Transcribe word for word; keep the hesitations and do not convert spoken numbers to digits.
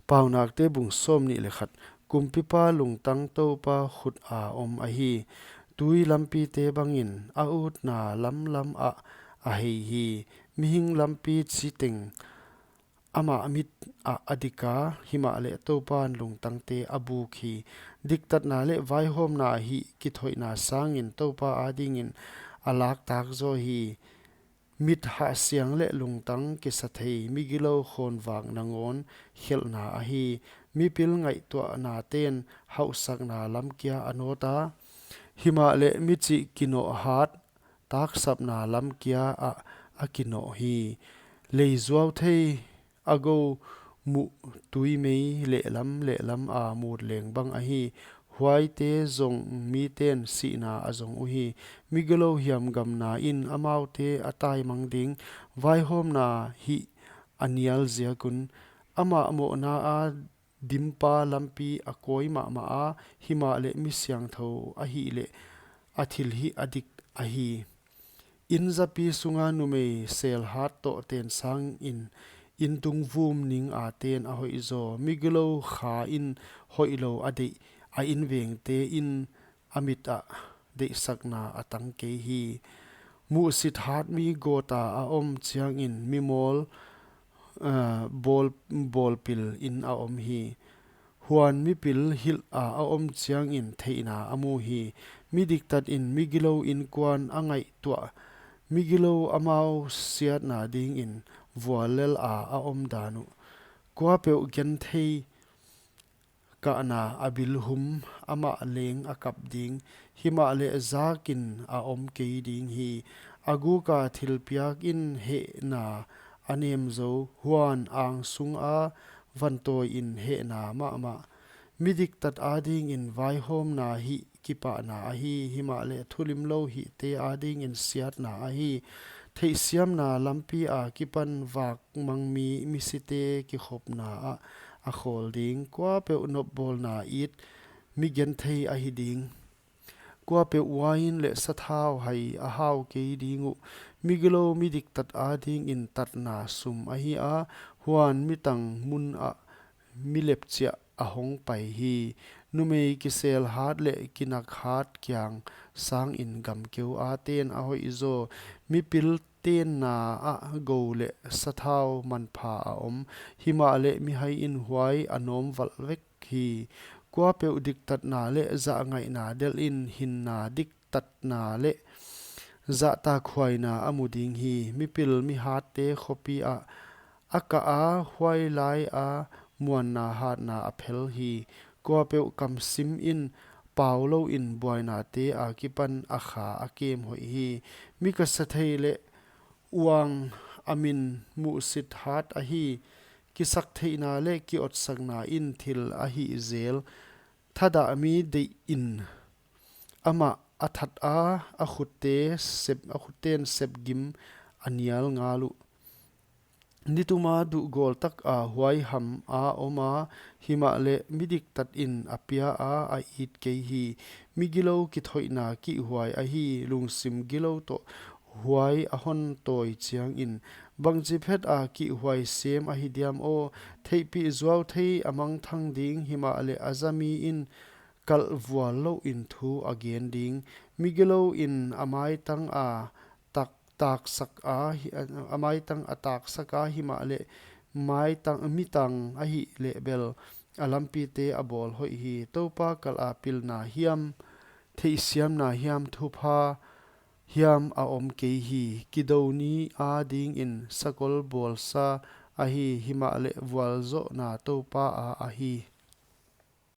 Paunakte bung sawmnih leh khat. Kumpipa lungtang Toupa khut a om ahi. Tui lampite bangin a utna lamlam ah a hei hi. Mihing lampi chiteng amah mit ah a dik a, himahleh Toupan lungtangte a buk hi. Diktatna leh vaihawmna hih kithoihna sangin Toupa adingin a laktak zaw hi. Mit hahsiang leh lungtang kisathei migilou khawnvak nangawn khelhna ahi. Mipil ngaihtuahnaten hauhsakna lam kia a nawt a, himahleh michih kinoh hat taksapna lam kia ah a kinoh hi. Lei zuau thei a gou muh tuimei lehlam lehlam a mut leng bang ahi. Huaite zong miten sihna a zong uhi. Migilou hiamgamna in amaute a taimang ding. Vaihawmna hih a nial ziak un, amah mohna a dimpa lampi a kawi mahmah a, himahleh mi siangthou ahihleh a thilhih a dik ahi. Inn zapi sunga numei selhat toh ten sangin inn tung vum ning a ten a hoih zaw. Migilou kha in hoihlou a deih, a invengte in a mit ah deihsakna a tang kei hi. Muhsit hat mi gawta a om chiangin mimawl, ah, bawl, bawlpil in a om hi. Huan mipil hilh a a om chiangin theihna a mu hi. Mi diktat in migilou inkuan a ngaihtuah. Migilou amau siatna dingin vuallel a a om dan uh. Kuapeuh genthei kahna a bilhum, amah leng a kap ding, himahleh zakin a om kei ding hi. A guka thilpiak in hehna a nem zo, huan ang sunga vantawi in hehna mahmah. Mi diktat adingin vaihawmna hih kipahna ahi, himahleh thulimlou hihte adingin siatna ahi. Theihsiamna lampi a kipan vak mangmi misite kikhopna ah a khawl ding. Kuapeuh nopbawlna it mi genthei ahi ding. Kuapeuh uain leh sathau hai a hau kei ding uh. Migilou mi diktat adingin tatna sum ahi a, huan mitang mun ah mi lepchiah a hong pai hi. Numei kiselhat leh kinakhat kiang sangin gamkeu a ten a hoih zaw. Mipil tenna ah gou leh sathau manpha a om, himahleh mihai in huai a nawm valh vek hi. Kuapeuh diktatna leh zahngaihna delh in hinna diktatna leh zahtakhuaina a mu ding hi. Mipil mihatte khopi ah a kah a, huai lai a muanna hatna a phel hi. Kuapeuh kamsim in pau lou in buainate a kipan a kha a kem hoih hi. Mi kasathei leh uang a min muhsit hat ahi. Kisaktheihna leh kiotsakna in thil a hih zel. Thadah mi deih in amah a that a, a khutte sep, a khutten sepgim a nial ngal uh. Nituma duhgawl tak a huai ham a om a, himahleh mi diktat in a pia a, a it kei hi. Migilou kithoihna kihhuai ahi, lungsim gilou toh huai a hon tawi chiangin. Bangchi phet a kihhuai sem ahi diam aw. Theihpih zuau thei a mangthang ding, himahleh a zami in kalh vual lou in thu a gen ding. Migilou in a maitang a tak, taksak a hi, a maitang a taksak a, himahleh maitang, mitang ahihleh bel a lampite a bawl hoih hi. Toupa kal a pilna hiam, theihsiamna hiam, thupha hiam a om kei hi. Kidou ni adingin sakol bawlsa ahi, himahleh vualzohna Toupa a ahi.